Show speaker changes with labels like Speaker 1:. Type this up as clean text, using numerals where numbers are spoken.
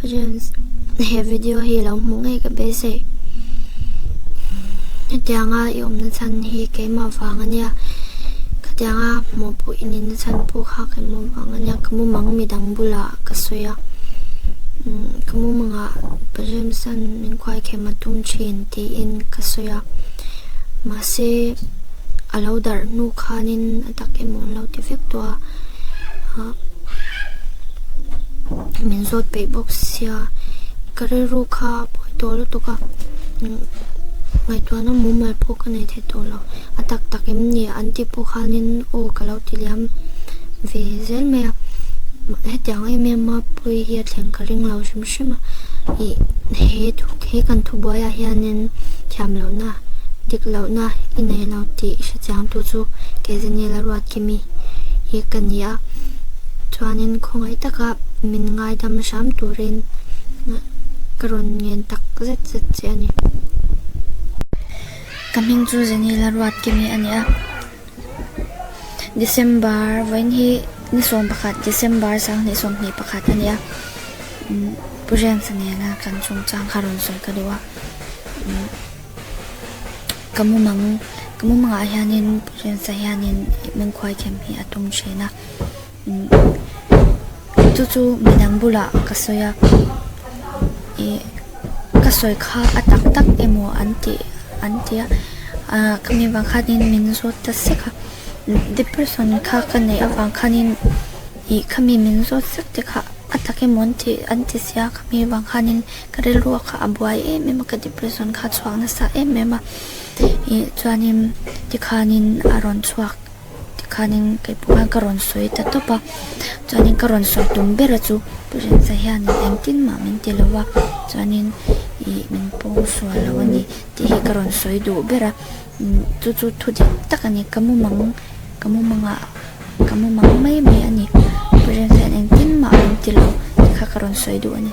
Speaker 1: James he video hi lo hmuh ngei ka beisei. Hetianga i awmna chhan hi keimah vang a nia. Khatianga hmuh pawh i nihna chhan pawh kha keimah vang a nia. Ka mumang midang bulah ka sawi a. Ka mumangah Pa James-a'n min khuaikhem a tum thin tiin ka sawi a. Mahse a lo darh hnu khanin a tak emaw an lo ti vek tawh a. Min zawt peih bawk sia ka rilru kha a buai tawh lutuk a ngaihtuahna mumal pawh ka nei thei tawh lo a tak tak em ni an tih pawh khanin aw ka lo ti liam ve zel mai a hetiang em em a pawi hi a thleng ka ring lo hrim hrim a ih he thu he kan thubuai ah hianin thiam lohna dik lohna i nei lo tih hrechiang tu chu Kezenila Ruatkimi hi ka ni a. Chuanin khawngaih taka min ngaidam hram turin ka rawn ngen tak zet zet che a ni. Ka hming chu Zenila Ruatkimi a ni a. December vawiin hi ni 11 December 2021 a ni a. Pu James-a nena kan chungchang kha rawn sawi ka duh a. Ka mumang ka mumangah hianin Pu James-a hianin min khuaikhem hi a tum thin a chu chu midang bulah ka sawi a ih ka sawi kha a tak tak emaw an tih an ti a ah khami vang khanin min zawt ta sek a depression kha ka neih avang khanin ih khami min zawt sek te kha a tak emaw an tih an ti sia khami vang khanin Ka rilru kha a buai em em a, ka depression kha a chhuak nasa em em a, ih chuanin tikhanin a rawn chhuak tikhanin kei pawh khan ka rawn sawi ta tawp a, chuanin ka rawn sawi tum ber a chu Pu Rinsa hianin engtin mah min ti lo a, chuanin ih min pawng sual lo a ni tih hi ka rawn sawi duh ber a, chu chu thu dik tak a ni ka mumang ka mumangah ka mumang mai mai a ni, Pu Rinsa hian engtin mah min ti lo tih kha ka rawn sawi duh a ni.